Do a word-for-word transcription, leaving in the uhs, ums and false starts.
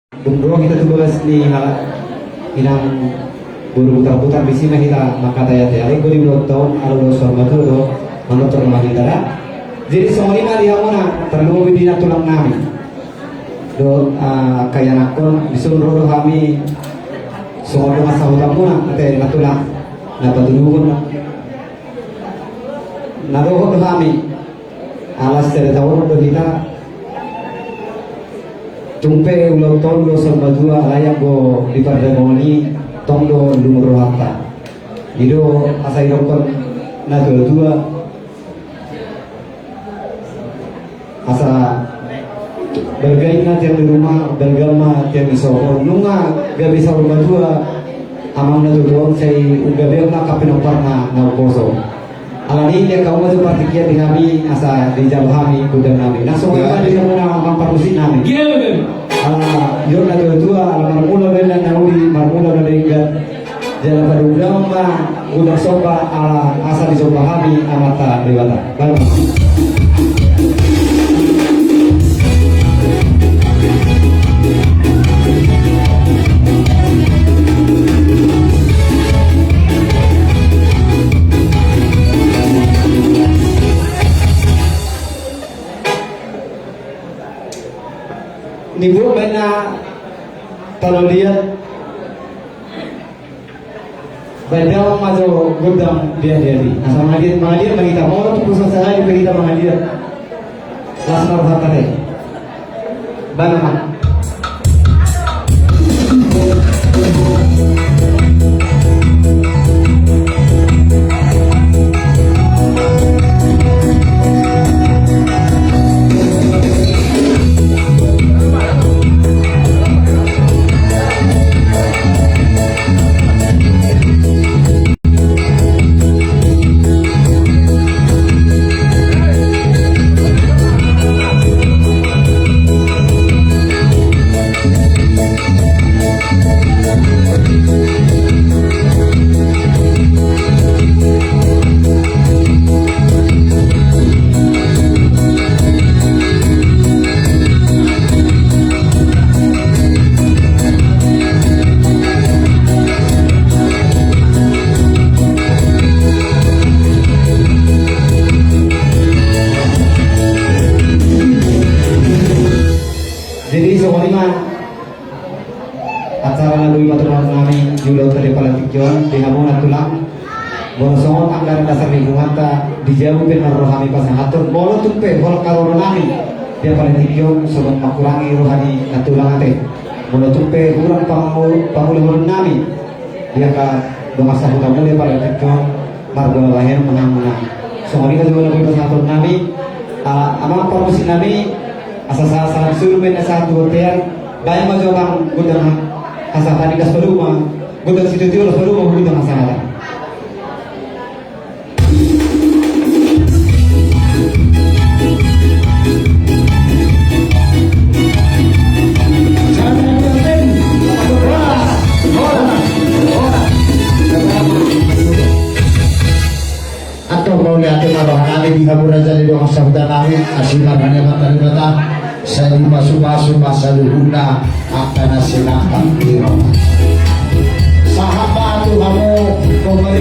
Dung ro hita tu bagas ni halak inang boru Butarbutar, disi ma hita mangkatai-atai. Alai anggo di ulaonta on, ala ulaon saur matua do, manortor ma hita da. Jadi songon i ma di hamuna, tarlumobi di nantulang nami dohot, ah, angka ianakhon, dison ro do hami songon dongan sahutamuna, ate nantulang, na patuduhon na dohot do hami. Ala sada taon do hita. Tung pe ulaonta on do saur matua, alai anggo di pardamongan i tong do lungun rohanta. I do asa idokkon na tua-tua. Asa balga inna tiang di ruma, balga ama tiang di sopo. Nunga gabe saur matua amang na tua-tua on, sai gabe ma angka pinomparna na umposo. Alani i, di angka uma tu partingkian di hami, asa dijalo hami gondang nami. Nang songon i ma di hamuna amang parmusik nami. Ala, didok na tua-tua, ala marmula do inna na uli, marmula do na denggan. Jala paduahon ma gondang somba, ala asa dijomba hami Amanta Debata. Baik. Ni buat baen na talo liat. Baen damang ma jo gondang liat-liat i. Asa mangaliat, mangaliat ma hita. Molo tung so sahali pe hita mangaliat, las ma rohanta ate. Baen ma. Jadi songon i ma acara na boi paturang nami di ulaonta di apala tingki on, di hamu nantulang. Molo songon anggaran dasar ni hubunganta, di jabu pe na ro hami pasahathon. Molo tung pe holan haroro nami di apala tingki on, songon mangkurangi roha ni nantulang ate. Molo tung pe hurang pangu-, pangulahonon nami di angka dongan sahutamuna di apala tingki on, marboa bahen ma hamuna. Songon i ma jo na boi pasahathon nami, ah, amang parmusik nami, asa sa-, salam suru ma na sahat tu bontean. Baen ma jo amang gondang ha-, hasahatan i, das palu ma gondang sitio-tio, das palu ma gondang hasahatan. Antong mauliate ma roha nami di hamu raja ni dongan sahuta nami, asi ma roha ni Amanta Debata, sai dipasu-pasu ma saluhutna angka na sinamot ni roha. Sahat ma tu hamu,